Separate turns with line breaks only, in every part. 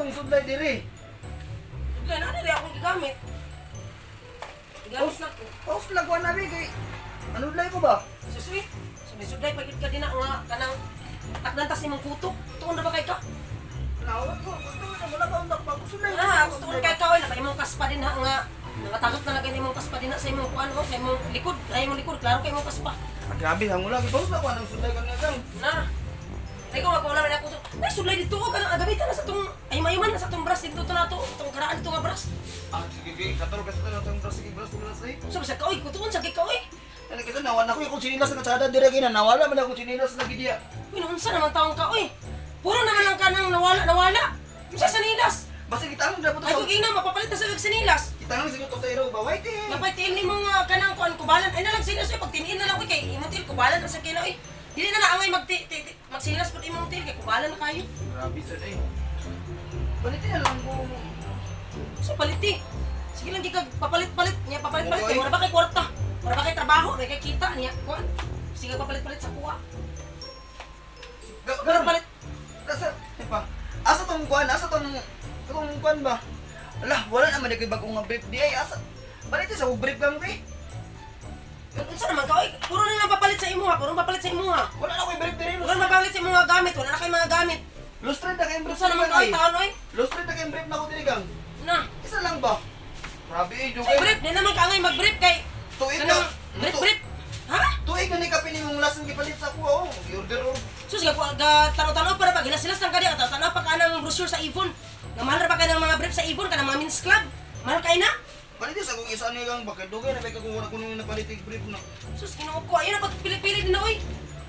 akong sudlay diri.
Sudlay na diri akong gigamit. Gigamit na ko.
Pause lang ko na kay ano lay ko ba?
Susuy. Sudlay pagid ka din na nga kanang takdan tas imong kutok. Tuon ra ba kay ka?
Nawat ko, gusto ko na wala ka undak pa sudlay.
Ah, gusto ko kay ka oy, napa imong kaspa din ha nga nakatagot na lang imong kaspa din na sa imong kuan o sa imong likod, ay imong likod, klaro kay imong kaspa.
Ah, grabe hangula pause lang ko anang sudlay kan nga.
Na. Ay ko mapawala man ako. Ay sudlay dito ko kanang agamitan na sa tong ay mayuman na sa tong brush dito to na to, tong karaan dito nga brush.
Ah, sige, sige, katro kasi na tong brush, sige, brush brush ay.
So bisa ka oy, kutuon sa kay ka oy.
Ano kasi nawala ko yung chinilas nga tsada dire kay na nawala man ako chinilas lagi diya.
Uy, naunsa naman taong ka oy. Puro naman lang kanang nawala nawala. Unsa sa nilas?
Basta kita ang dapat
Ay kung ina mapapalit na sa kag sinilas.
Kita lang siguro to sa iro ba white eh.
Napay tiil nimo nga kanang kuan kubalan. Ay na lang sinilas oy, pag tiniin na lang oy kay imong tiil kubalan ra sa kina oy. Dili na naangay mag magsinilas pud imong tiil kay kubalan na kayo.
Grabe sad eh. Palitin na lang ko.
So paliti. Sige lang gikag papalit-palit niya papalit-palit
Okay.
kay wala ba kay kwarta. Wala ba kay trabaho, wala kay kita niya kuan. Sige papalit-palit sa kuha.
Pero
Palit.
Asa, di pa. Asa tong kuan? Asa tong tong kuan ba? Ala, wala naman nagay bagong nga brief di ay asa. Balik sa brief lang pre.
Unsa naman ka oy? Puro na lang papalit sa imuha, puro papalit sa imuha.
Wala na koy brief diri.
Wala na papalit sa imuha gamit, wala na kay mga gamit.
Lustred na kay brief.
Unsa naman ka oy taon oy?
Lustred na kay brief na ko diri gang.
Na.
Isa lang ba? Grabe eh,
Sa
dugay.
brief, di naman ka angay mag-brief kay
Tuig na.
kanang brief brief. Ha?
Tuig na ni kapin imong last nga gipalit sa ako oh. Gi-order oh.
Sus, ga ga tanaw-tanaw para pag hilas-hilas lang kadi, tanaw pa ka ng brochure sa Avon. Nga mahal ra pa ka ng mga brief sa Avon kanang mga men's club. Mahal kay na.
Palit sa akong isa ni gang bakit dugay na ba ka kung wala ko nung napalit og brief na.
Sus, Ginoo ko, ayun na pagpili-pili din na oy.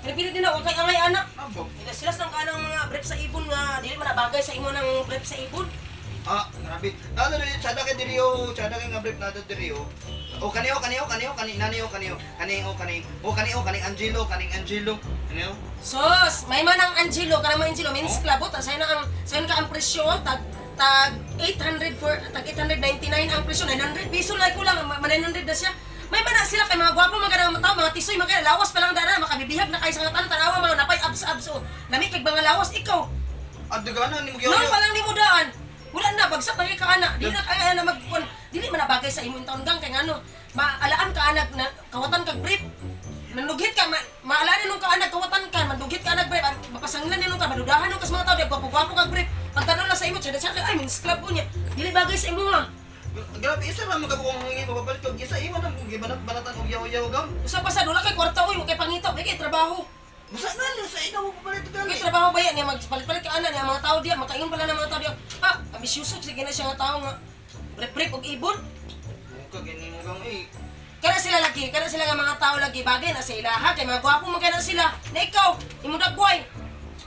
Pili-pili din na wa kay angay ana.
Abo.
Hilas-hilas lang ka ng mga brief sa Avon nga dili man na bagay sa imo ng brief sa Avon.
Ah, grabe. Nado diri tsada kay diri oh, tsada kay nga brief nado diri oh. O kaniyo kaniyo kaniyo kani nani oh kaniyo. Kani oh kani. O kani oh kani Angelo, kaning Angelo. Kaniyo.
Sus, may man ang Angelo, kanang mga Angelo men's
Oh.
club oh, ta sayo na ang sayo na ka ang presyo oh, tag tag 800 for tag 899 ang presyo, 900 piso lang kulang, ma 900 na siya. May man na sila kay mga gwapo mga kanang tao, mga tisoy mga kanang lawas pa lang dana, makabibihag na kay sa nga tanan tanawa mga napay abs abs oh. Lami kay mga lawas ikaw.
At dagana ni mo
Noon pa lang nimo daan. Wala na bagsak na kay ka ana. Dili na kaya na mag dili man na bagay sa imong taon gang kay ngano. Maalaan ka anak na kawatan kag brief. Mandughit ka ma, maalaan nung ka anak kawatan ka, mandughit ka anak brief, mapasanglan nung ka, madudahan nung ka sa mga tao, di gwapo-gwapo kag brief. Pagtanong na sa imo, tsada tsada ay men's club ko niya. Dili bagay sa imo ha.
Grabe isa lang magkabukong hingi mapapalit og isa imo nang kung gibanat banatan og yaw-yaw gam.
Usa pa sa wala kay kwarta oy, wa kay pangita, wa kay trabaho.
Busa nga lang sa ikaw mo papalit og
Kay
gali.
trabaho ba yan niya magpalit-palit ka ana niya mga tao diya, makaingon pala ng mga tao diya. Ah, ambisyoso sige na siya nga tao nga. Brief-brief og ibon.
Ka gani mo gang eh.
Kana sila lagi, kana sila nga mga tao lagi bagay na sa ilaha kay mga gwapo man kay na sila. Na ikaw, imong dagway.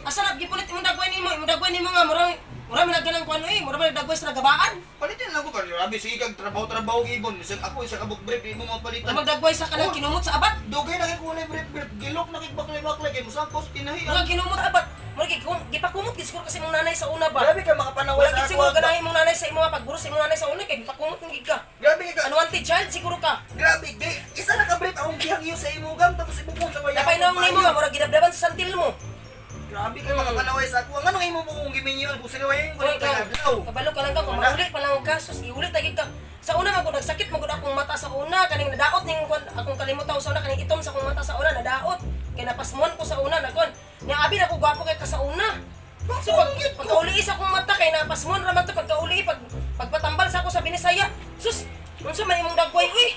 Asa na gipulit imong dagway nimo, imong dagway nimo nga murang murang man nagganang kuan oy, murang man dagway sa nagabaan.
Palitin lang ko ba? Grabe sige kag trabaho-trabaho og ibon. Bisag ako isa ka book brief imo mapalitan.
Murang magdagway sa kanang
Oh.
kinumot sa abat.
Dugay na kay kulay brief brief gilok na kay baklay-baklay kay musangkos kinahi.
Murang kinumot sa abat. Murang gipakumot gid siguro kasi imong nanay sa una ba.
Grabe ka makapanaway
Wala
sa
gid
ako.
siguro ganahin imong nanay sa imo pagburos sa imong nanay sa una kay gipakumot gid ka.
Grabe ka.
Unwanted child siguro ka.
Grabe, di, isa na ka brief akong gihangyo sa imo gang tapos ibukon sa waya.
Napay naong nimo nga murag gidabdaban sa santil mo.
Grabe ka makapanaway sa ako. Ang anong imo mo kung giminyo kung sila wayan ko
Uy,
kay
ka,
adlaw.
kabalo ka lang ka, kung
Wala.
mauli pa lang ka, sus, iulit lagi ka. Sa una, magud nagsakit, magud akong mata sa una, kaning nadaot ning kwan, akong kalimutaw sa una, kaning itom sa akong mata sa una, nadaot. Kay napasmuan ko sa una, nagkon. Nya abi na ko gwapo kay ka sa una. So pag pagkauli sa akong mata kay napasmuan ra man to pagkauli pag pagpatambal sa ako sa binisaya. Sus, unsa man imong dagway uy?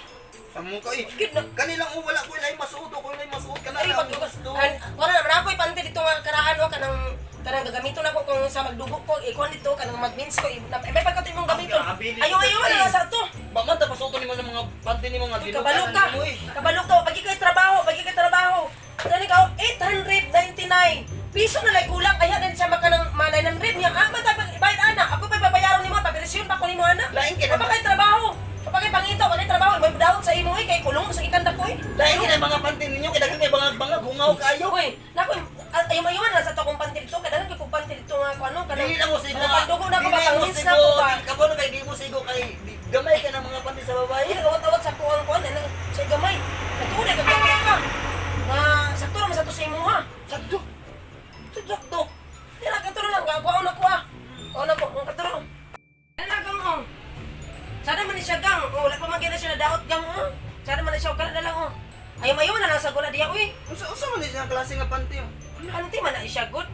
Sa mo ka eh.
Gid na.
Kanilang oh, wala ko ilay masuot ko ilay masuot kana
Ay,
lang
pag
gusto.
an, wala naman ako ipante dito nga karaan o kanang kanang gagamiton ako kung sa magdugo ko ikuan dito kanang magmins ko may pagkato imong gamiton.
Ang grabe nito,
Ayo ayo
eh.
na sa to.
Ba man tapos suoton nimo ng mga panty nimo nga
Kabalo ka.
nimo, eh.
Kabalo ka. Pagi kay trabaho, pagi kay trabaho. Dali ka 899 piso na lang kulang kaya din sa maka ng mga 900 niya. Ah, man bayad ana. Ako pa babayaran nimo, papersyon pa ko nimo ana.
Lain kay na-
Kapag kay trabaho. Kapag kay pangita, kapag kay trabaho, may dawot sa imo eh kay kulong sa ikanda ko eh.
Lain kay na mga panty ninyo kay daghan kay bangag bangag hungaw kayo.
Uy, naku, ayo mayuan na sa to akong panty dito, kay daghan kay kong panty dito nga ko ano kanang
Dili na mo sigo.
kanang pandugo na ko ba
Dili mo
pangmins na
sigo.
ko ba.
Dili ka ba no kay di mo sigo kay gamay ka ng mga panty sa babae.
Ay, nagawat-awat sa kuwang kuwan, ano, sa gamay. Natuloy ka gamay ka. Nga sakto ra man sa to sa imuha.
Sakto. Sakto.
Dira ka lang, gakuha na ko ah. O na ko, ang katuro. Ayaw ayaw na lang sa gula diya uy.
Unsa unsa man ni siya klase nga panty? Oh?
Panty man na siya good.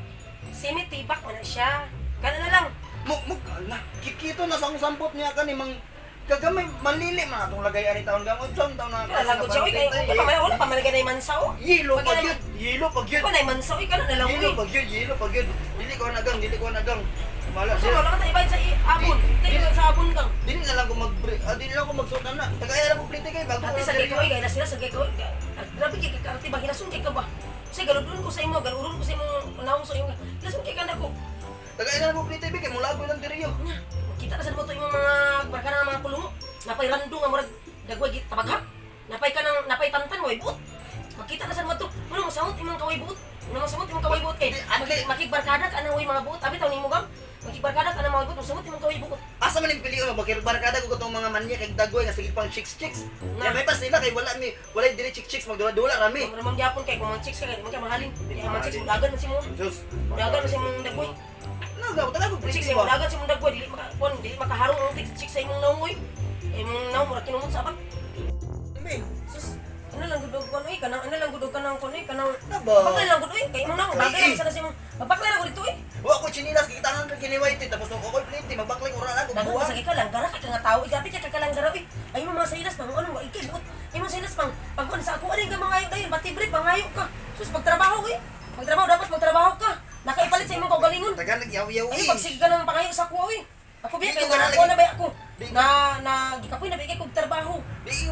Semi tibak man na siya. Kana na lang.
Mo mo na kikito na sa akong sampot niya kani mang kagamay manlili man atong lagay ani taon gang unsa man taon na
Kana lang gud siya uy kay wala pa man wala pa man ganay mansa oh.
Yelo
Pag
pag
ganay-
yun, yelo pag yun.
Wala mansa uy kana na lang
Yelo
uy.
pag yun, yelo pag yun. Dili ko na gang, dili ko na gang. Mala
So
siya.
wala ka ta ibayad sa abon. Tayo sa abon kang.
Dili na lang ko mag dili lang ko magsuot na. Tagay ra ko plite kay bago.
Dati sa gikaw, gaya na sila sa gikaw. Grabe kay kakaarte ba hinasun kay ka ba? Kasi galudon ko sa imo, galuron ko sa imong naong sa imo. Hinasun kay ka na ko.
Tagay ra ko plite kay mulago lang diri yo.
Nya, kita na sa mo to imong mga barkada nga mga kulungo. Napay rando nga murag dagway git tabaghak. Napay ka nang napay tantan way buot. Makita na sa mo to. Mano masamot imong kaway buot. Mano masamot imong kaway buot kay makigbarkada ka na way mga buot. Abi taw nimo gang. Makigbarkada ka na mga buot, masamot imong kaway buot.
Asa man yung pilion bakir barkada ko katong mga manya kay dagway nga sige pang chicks chicks.
Na.
Ya may pa sila kay wala mi, wala diri chicks chicks magdula-dula rami.
Mura man gyapon kay kung man chicks ka kay di man ka mahalin. Kaya man chicks mudagan man si mo.
Sus.
Mudagan man si imong dagway.
Nagaw talaga ko
Chicks
plite
sa
ba.
dagat sa imong dagway dili maka kuan dili makaharong ang chicks chicks sa imong naong oy. Imong naong mura kinumot sa abang.
Mi.
Sus, ano lang gud og kuan oy kanang ano lang gud og kanang kuan oy kanang
Na ba?
Baklay lang gud oy kay imong naong bagay lang sana sa imong mabaklay lang gud dito oy.
Wa ko chinilas kitangan ka kiniway ti tapos nung ako'y plite magbaklay ora na ko
Dagan
buwa.
ka sa ikaw langgara ka nga tao, grabe ka kalanggara oy. Ay imong mga sayilas pang ano ikay buot. Imong sayilas pang pagkuan sa ako ani ka mga ayo dayon batibre pangayo ka. Sus pagtrabaho oy. Pagtrabaho dapat magtrabaho ka. Nakaipalit sa imong kaugalingon.
Tagan nagyaw-yaw
Ay,
eh.
pagsige ka ng pangayo sa kuha, uy. Ako biya,
Di
kay
ko
na
na
ako na ba ako?
Di-
Na, na, gikapoy na ba kay kog trabaho.
Di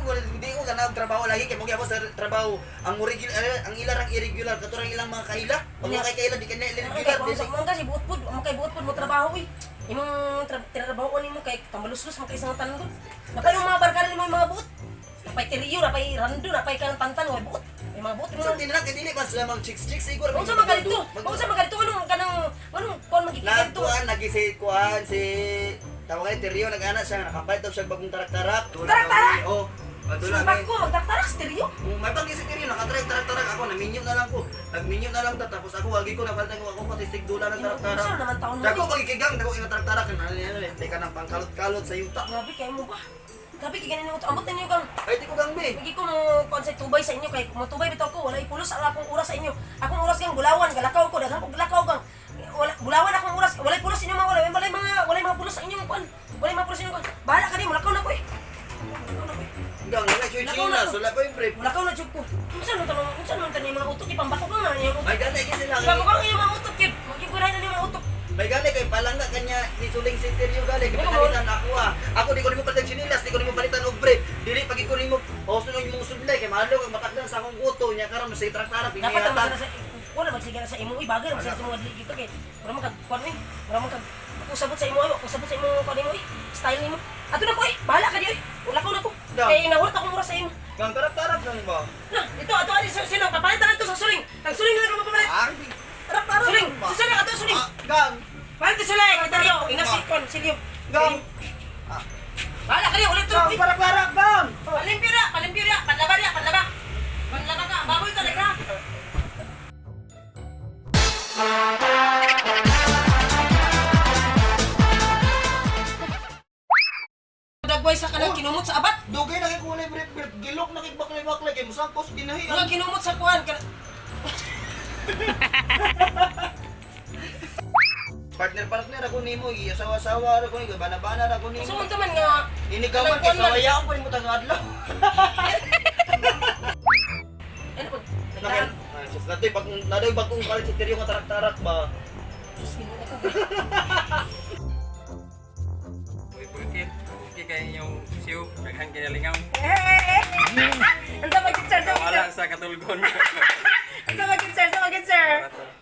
ko ganang trabaho lagi kay mo gyapon sa trabaho. Ang regular ang ilarang irregular katurang ilang mga kaila. Pag mga kaila di kanya
Ang
irregular.
kay kung sa mga kasi buot pud, ang kay buot pud mo trabaho, uy. Imong trabaho nimo kay tambaluslos mo kay isang tanan gud. Napay yung mga barkada nimo yung mga buot. Napay tiriyo, napay rando, napay kanang tantan, way buot. May mga buot
Sa
mo.
tinang kay dili pa sila mang chicks chicks siguro.
Unsa man kadto? Unsa man kadto anong kanang anong kuan magiging kadto?
Nagkuan lagi si kuan si tawag kay Terrio nag-ana siya nakapalit daw siya bagong tarak-tarak.
Tarak-tarak?
Oh, madula
Sumbak ko magtaktarak sa tiriyo.
Kung may pag si Terrio nakatry tarak-tarak ako naminyo na lang ko. Nagminyo na lang ta tapos ako wagi ko napalitan ko ako pati sigdula ng tarak-tarak.
Unsa naman taon mo?
Dako pagikigang dako yung tarak-tarak ano di ka nang pangkalot-kalot sa yuta.
Grabe kay mo ba? Grabe kay ganin mo to. Ambot ninyo kang
Ay di ko gang be.
Hindi ko mo kuan sa tubay sa inyo kay mo tubay bitaw ko wala ipulos ang akong oras sa inyo. Akong oras kang bulawan galakaw ko daghan kog galakaw kang wala bulawan akong oras wala pulos inyo mga wala wala mga wala mga pulos sa inyo kuan. Wala mga pulos sa inyo kuan. Bahala ka di mulakaw na ko eh. Mulakaw na ko eh.
Gang wala siya
Lakaw na
china,
to.
wala ko yung brief.
Mulakaw na jud ko. Unsa man tanong unsa man tanin mga utok ipambako ka nga yung utok.
May gani kay sila.
Pambako ka nga yung mga utok kid. Magigurahin na yung mga utok.
May gani kay palangga kanya ni Suling si Terrio gali kay
Ano?
palitan ako ah. Ako di ko nimo palitan chinilas, di ko nimo palitan og brief. Dili pag ko nimo hosto nang imong sudlay kay mahalo kang matakdan sa akong guto nya karon sa tarak-tarak
Dapat ang
pinihatan.
masana sa wala magsige na sa imo uy bagay naman sa imo dili kita kay mura man kag kuan uy. Mura man kag ako sabot sa imo ay ako sabot sa imo kuan nimo uy. Style nimo. Ato na ko eh. Bahala ka di uy. Wala ko na ko.
Da.
Kay nahurot akong oras sa imo.
Gang tarak-tarak lang ba?
Na, ito ato ani sa sino kapalit na to sa suling. Kag suling na lang ka mapapalit.
Ah, di- tarak-tarak.
Suling,
lang ba?
sa suling ato suling.
Ah, gang.
Palit to suling, itario. Ina si kon silyo.
Gang.
Bahala ka di ulit to.
Gang
Uy.
tarak-tarak gang.
Palimpyo na, palimpyo na, panlaba na, panlaba. Panlaba ka, baboy ka na. Dagway sa kanang kinumot sa abat.
Dugay na kay kulay brief brief gilok na kay baklay-baklay kay musangkos dinahi.
Mga kinumot sa kuan kana.
Partner partner ako nimo, iasawa-sawa ako nimo, bana-bana ako nimo.
So unta man nga
Inigawan kay
Kanang kuwan man.
sawaya ko nimo tagadlaw.
Ano po?
Nakan, ah, sus, nadoy bagong nadoy bagong kalit si Terrio nga tarak-tarak ba.
Diyos, Ginoo ko.
Uy, pulkit. Okay kayo inyong siyo. Daghan kinalingaw.
Eh! Ang tawag sir, tawag sir.
Wala sa katulgon.
Ang tawag sir, tawag sir.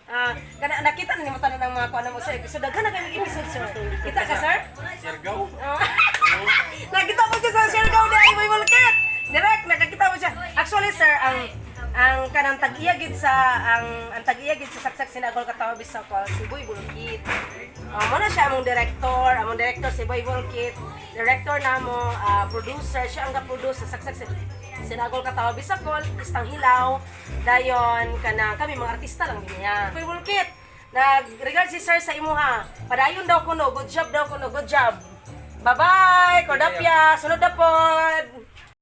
Ah, kana nakita na nimo tanan ng mga kuan mo sir. So daghan na kay episode sir. Kita ka sir?
Siargao.
Ah. Nakita mo siya sa Siargao na ay may mulkit. Direct nakakita mo siya. Actually sir, ang kanang tag-iya gid sa ang tag-iya gid sa saksak sinagol katawa bisakol si Boy Bulkit. Oh, mo na siya among director si Boy Bulkit, director namo, producer siya ang ga-produce sa saksak sinagol katawa bisakol, Istang Hilaw, dayon kanang kami mga artista lang din niya. Boy Bulkit, nag-regard si sir sa imuha. Padayon daw kuno, good job daw kuno, good job. Bye-bye, Cordapia. Sunod na pod.